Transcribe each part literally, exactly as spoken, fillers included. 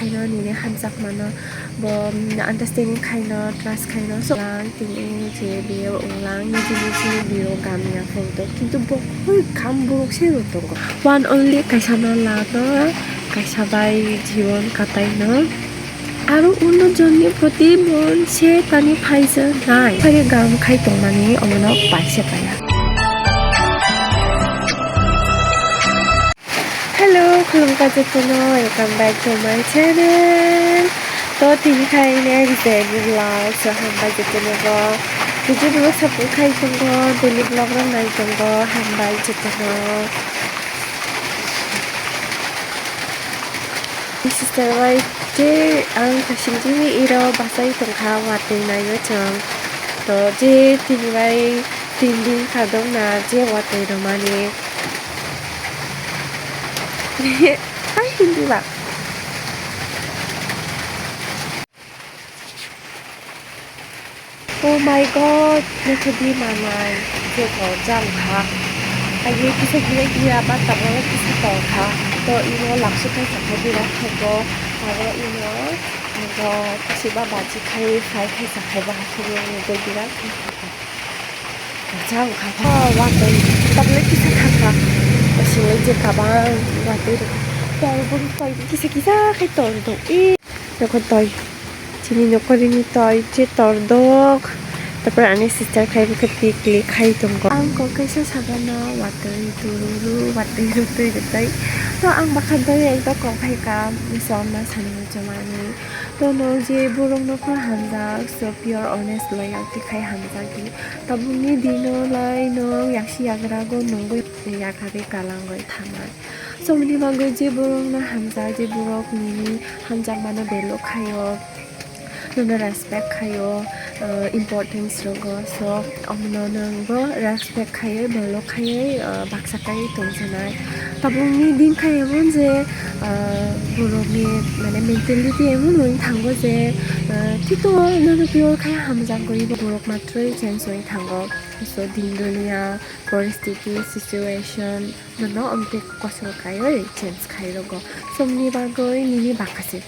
Khaino nini hamjakmano bo, mm, understanding khaino, trust khaino. So, lang tini je biyo unglang, niji niji biyo gamya photo. Kintu bo hoi kam buruk se rw tongo. One only kaisa no lano, kaisa bai jibon katai no. Aro uno jonni proti mon se tani phaija nai. Phari gam khai tongmani omono paisa paya. Hello, khulumkha jotono, welcome back to my channel. To tini khai next day vlog, so hambai jotono bo. Video vlog support khai tongo, daily vlog rok nai tongo, hambai jotono. Sister bai je ang kasing tini iro basai tongkha, watwi naio chwng. To je tini bai tin din kadok na je watwi romani. Hai Hindi ba? Oh my God, nokho di manai, je to jang kha. Aye kisa kisa kisa ba tabuk kisa tong kha. To ino laksu khai sakha birat thogo. Aro ino, aro kisiba baji khai fry khai sakhai ba hathai ino birat. Jang kha kha, watwi tabuk kisa kha kha. Sini je kabang watwi tor bun tor kisa kisa khai tor do. E. Nokho toi. Chini nokhorini toi, je tordok. Tarpor ani sister khai bokhe tik klik khai tongo. Ang kok kaisa sagano watwi tururu, watwi rutwi rutwi. To ang bakha doi ekdom kok phaikha, so amna sani muchomani. To no je borok nokho hamjak, so pure honest loyalty khai hamjak di. Tabukni dino lai no yaksi yagra go nungwi yakarwi kalangwi thangnai. Somni bagwi je borokno hamjak, je borok nini hamjakmano value khaio, nono respect khaio, ah, importance rogo. So, omono nwng bo respect khaiwi, value khaiwi, ah, baksa khaiwi tongsanai. Tabukni din khai emon je, ah, borokni, mane, mentality emon wng thango je, ah, thikto nono pure khai hamjakgwi borok matroi change wng thango. So, din duniya, poristiti, situation, nono omtwi kosol khaiwi change khai rogo. Somni bagwi nini bakha se.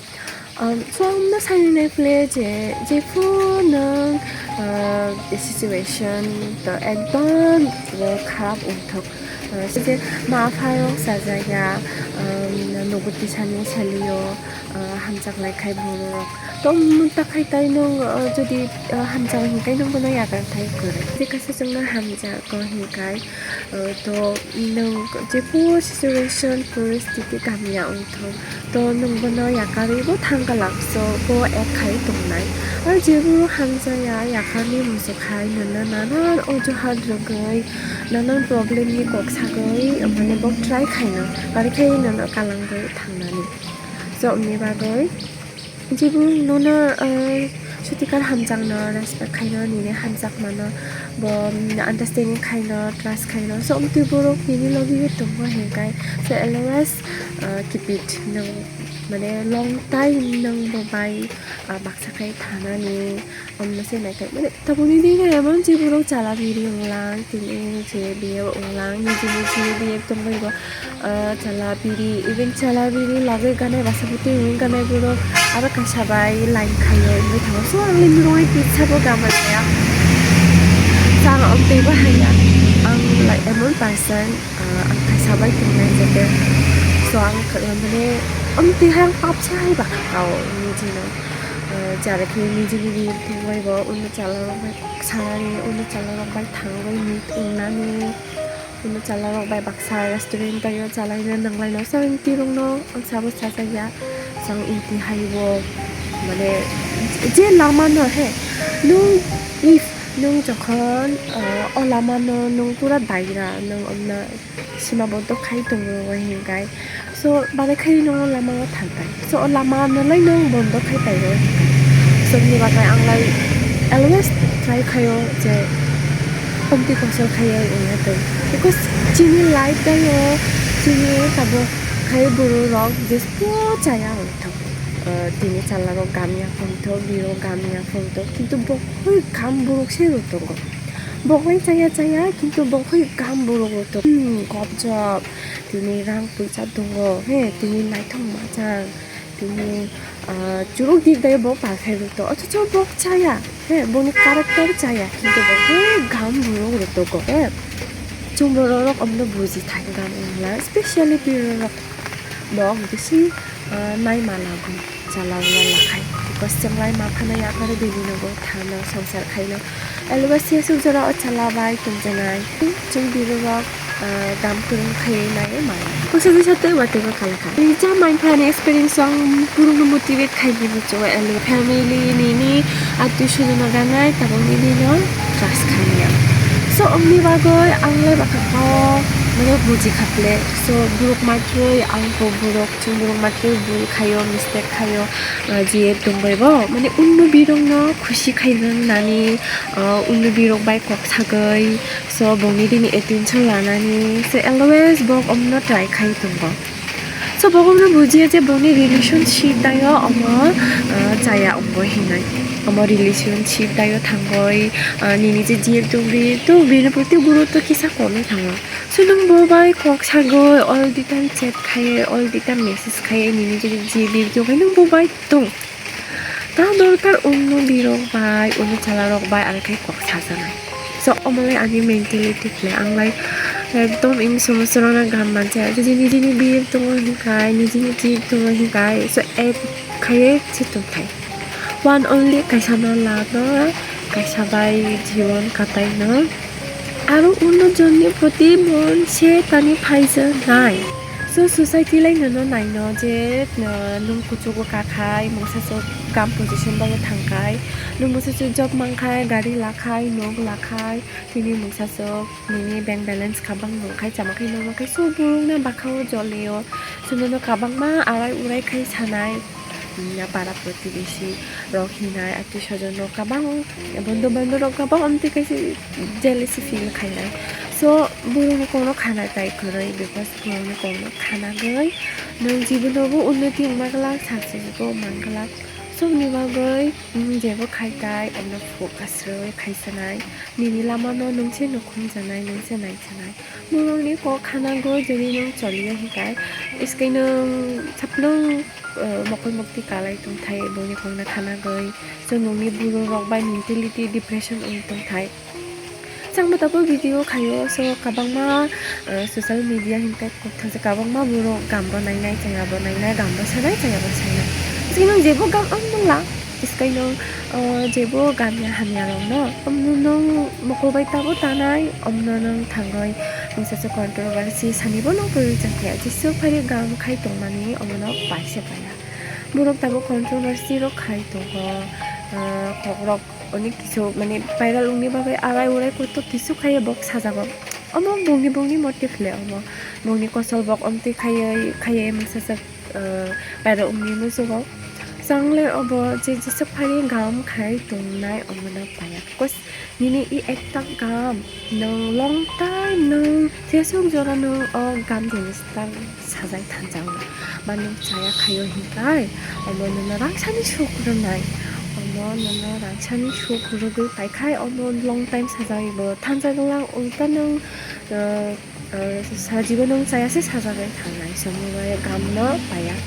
Um, so, ang no sani nai phle je, jephru nwng, uh, situation to ekdom, uh, kharap wngthok. Uh, se je ma pha rok chajaya, um, nugo tisani salio, uh, hamjak lai khai borok. To, um, ta khai tai nwng, uh, jodi, uh, hamjak hinkai nwng bono yakarthai kwrwi. Je kaisa chwngno hamjak ko hinkai, uh, to nwng jephru situation, poristiti kamya wngthok. To nwng bono yakarwi bo thangka lak, so bo ek khai tongnai. Aro jephru hamjaya yakarni muchuk hai nono nanan ojuhat rwgwi, nanan problem ni kok sagwi, mane bo try khaino, bari khai nono kalangwi thangnani. So, omni bagwi, jephru nono, ah, sutikar hamjakno respect khaino, nini hamjakmano bo, mm, understanding khaino, trust khaino. So, omtwi borok nini logi o tongo hinkai. So, always, ah, keep it. Nwng, mane, long time nwng bo bai, ah, baksa khai thanani. Omo se naithok, mane, tabukni din khe emon je borok chala biri wnglang, tini je biye wnglang, niji niji biye tongwi bo, ah, chala biri, even chala biri lagwi ganai basa bwtwi wngwi ganai borok, aro kaisa bai line khaio wngwi thango. So, ang limrwui kisa bo gama kaya. So, ang omtwi bo haya, ang, like, emon person, ah, ang kaisa bai tongnai jate. So, ang, mane, omtwi hai ang papsa hai ba kha kao, niji no. Ah, jara khe niji niji tongbai bo, undi chala rok bai salani, undi chala rok bai thangwi meet wngnani, undi chala rok bai baksa restaurant bai o chalaina nanglaino. Chwng twi rokno ang sabo sajakya, chwng twi hai bo, mane, je lama no he, nwng if nwng jokhon, ah, o lama no nwng pura daira, nwng omna sima bondo khai tongo hinkai. So, bade khai no lama o thangkai. So, o lama no lai no bondo khai paio hinkai. So, ni bagwi ang lai always try khaio je omtwi kosol khai wngya twi. Because chini life dai o, chini tabuk khai buru rok jespo chaya wngthok. Ah, tini chala rok gamya wngthok, biro gamya wngthok. Kintu bo hoi kam buruk se rw tongo. Bo hoi chaya chaya, kintu bo hoi kam buruk rw tongo. Hmm, gobjab. Tini rang puisa tongo, he, tini naithok machang, Tini, ah, churuk dik dai bo perfect rwkto. Othocho bo chaya. He, boni character chaya. Kintu bo he gam borok rwkto ko. He. Chwng borok rok omno buji thai gam wngla. Specially birok. Bok bisi, ah, naima lagu. Chala wngla lakhai. Because chwng lai ma phano yapharo bini nogo thana songsar khaina. Always se suk jora o chala bai tongjanai. Chwng birok rok ah, gam kwrwng khai nai maya. Kosok kisa tei watwi bo kala kha. Ni cha mai phani experience ang purung no motivate khai di bo cho ele family nini atwi swjano ganai tabuk nini no trust khai ya. So, omni bagwi ang le baka ko mane buji khaple. So, buruk matrui ang ko buruk, chwng buruk matrui bul khayo, mistake khayo, ah, jiye tongbai bo. Mane unno birok no khusi khai nani, ah, unno birok bai kok sagwi, So, bongni bini attention lanani se always bok omno try khai tongo. So, bok omno bujiya je bongni relationship dayo omo, ah, chaya ongbo hinai. Omo relationship dayo thangoi, ah, nini je jib tongri, to bini proti gurutto kisa komwi thango. So, nwng bo bai kok sagoi, all the time chat khai, all the time message khai, nini je jib tongri, nwng bo bai tong. Ta dorkar unno birok bai, unno chalarok bai, aro khe kok sajanai. So, omo lai ani mentality khlai, ang lai ekdom ini somosta rok no gam manjak. Jodi nijini bir tongo hinkai, nijini jib tongo hinkai, so, ek khaiye se tongthai. One only kaisa no lano, kaisa bai jibon katai no. Aro unno jonni proti mon se tani phaijaknai. So, society lai nono naino je, uh, nwng kuchugo kakhai, mungsa se gam position bai thangkhai, nwng mungsa se job mankhai, gari lakhai, nok lakhai, tini mungsa se nini bank balance kabang nongkhai, chamakhai, nongmakhai, so, borokno bakhao jolio, so, nono kabangma arai urai khai sanai, mm, para protibesi rok hinai, atwi sojon rok kabang, bondhu bandhu rok kabang, omtwi kaisa jealousy feel khainai. So, borokni kokno khana tai kwrwi, because borokni kokno khanagwi nwng jibonobo unnoti wngma glak, success bo man glak. So, ni bagwi, mm, jebo khai tai, omno focus rwi khaisanai. Nini lamano nwng se nukhung janai, nwng se nai janai. Borokni kok khanagwi, jodi nwng choliya hinkai, iskai nwng saplung, uh, mokol mokti kalai tongthai, boni kokno khanagwi. So, nwngni borok rok bai mentality depression wng tongthai. Changma tabuk video khaio, so, kabangma, uh, social media hinkai kok thangsa kabangma borok gambo nainai, chayabo nainai, gambo sanai, chayabo sanai. Iskai nwng jebo gam ang mula, iskai nwng, uh, jebo gamya hamya rokno, omno nwng mokol bai tabo tanai, omno nwng thangoi, mungsa se controversy sanibo nwng pori chakya, jisuk phari gam khai tongmani, omono paise paya. Borok tabuk controversy rok khai tongo, ah, kokrok oni kisu mane viral wngni bagwi arai urai kotor kisu khaiye bok sajago. Omo bongni bongni motive le omo. Bongni kosol bok omtwi khaiye khaiye mungsa sak, ah, viral wngni musugo. Chang le obo je jesuk phari gam khai tongnai omono paya. Kos Nini i ekta gam, nwng long time nwng jesuk jora nwng o gam jinis ta sajai thanjakno. Ba nwng chaya khaio hinkai, omo nwngno rangsani suk rwnai. Omo nwngno rangsani suk rwgwi paikhai, omo long time sajai bo thanjak lang ulta nwng, uh, uh, sa jibo nwng chaya se sajagwi thangnai. Somo bai gamno paya.